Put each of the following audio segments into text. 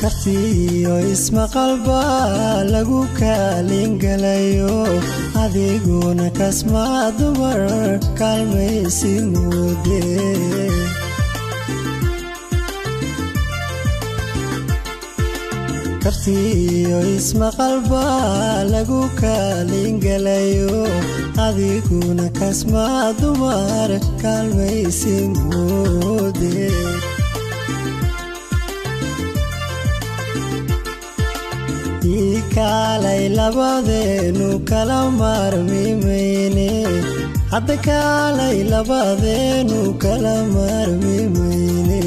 Kartiyo ismaqalba lagu kaalin galayo, adiguna kasma dumar kaalmaysi mude. Kartiyo ismaqalba lagu kaalin galayo, adiguna kasma dumar kaalmaysi mude. Kaalay labadeenu kala maarmi mayne, hadda kaalay labadeenu kala maarmi mayne.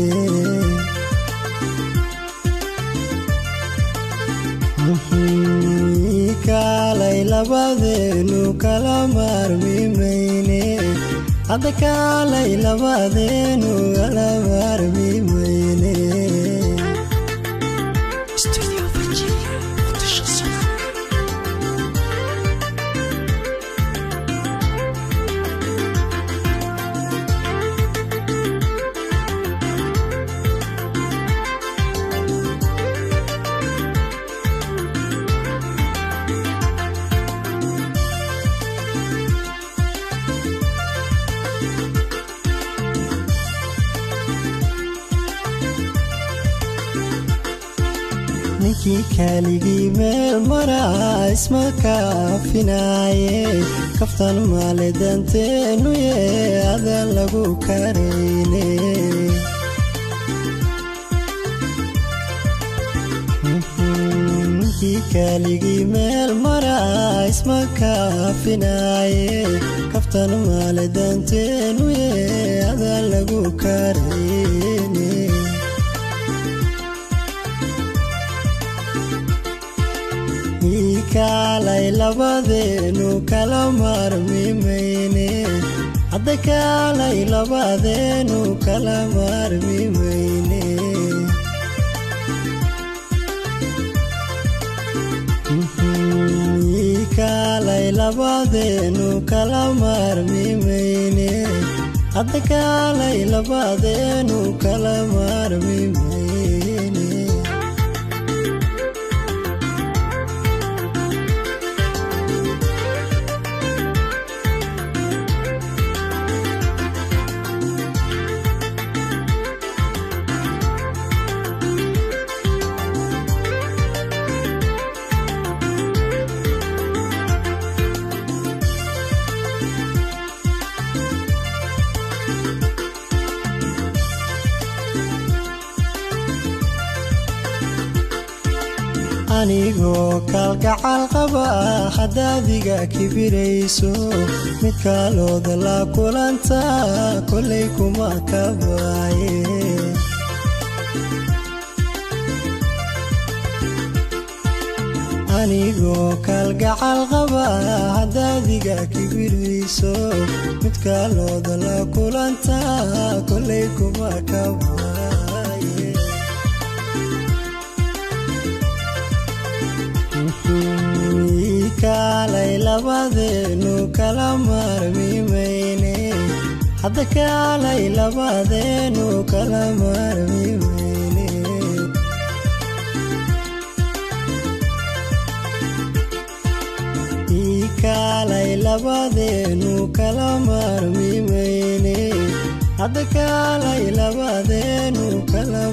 Kaalay labadeenu kala maarmi mayne, hadda kaalay labadeenu kala maarmi mayne. Studio Virginia, Muqdisho, Soomaaliya. Ninkii kaaligii meel maraa isma kaafinaaye, kaftan maale danteenu yee adan lagu karayne. Ninkii kaaligii meel maraa isma kaafinaaye, kaftan maale danteenu yee adan lagu karayne. Kaalay labadeenu kala maarmi mayne, hadda kaalay labadeenu kala maarmi mayne. Kaalay labadeenu kala maarmi mayne, hadda kaalay labadeenu kala maarmi mayne. Anigoo kalgacal qaba haddaadiga kibirayso, mid kaalooda la kulanta kolay kuma kabaaye. Anigoo kalgacal qaba haddaadiga kibirayso, mid kaalooda la kulanta kolay kuma kabaaye. Kaalay labadeenu kala maarmi mayne, hadda kaalay labadeenu kala maarmi mayne. Kaalay labadeenu kala maarmi mayne, hadda kaalay labadeenu kala.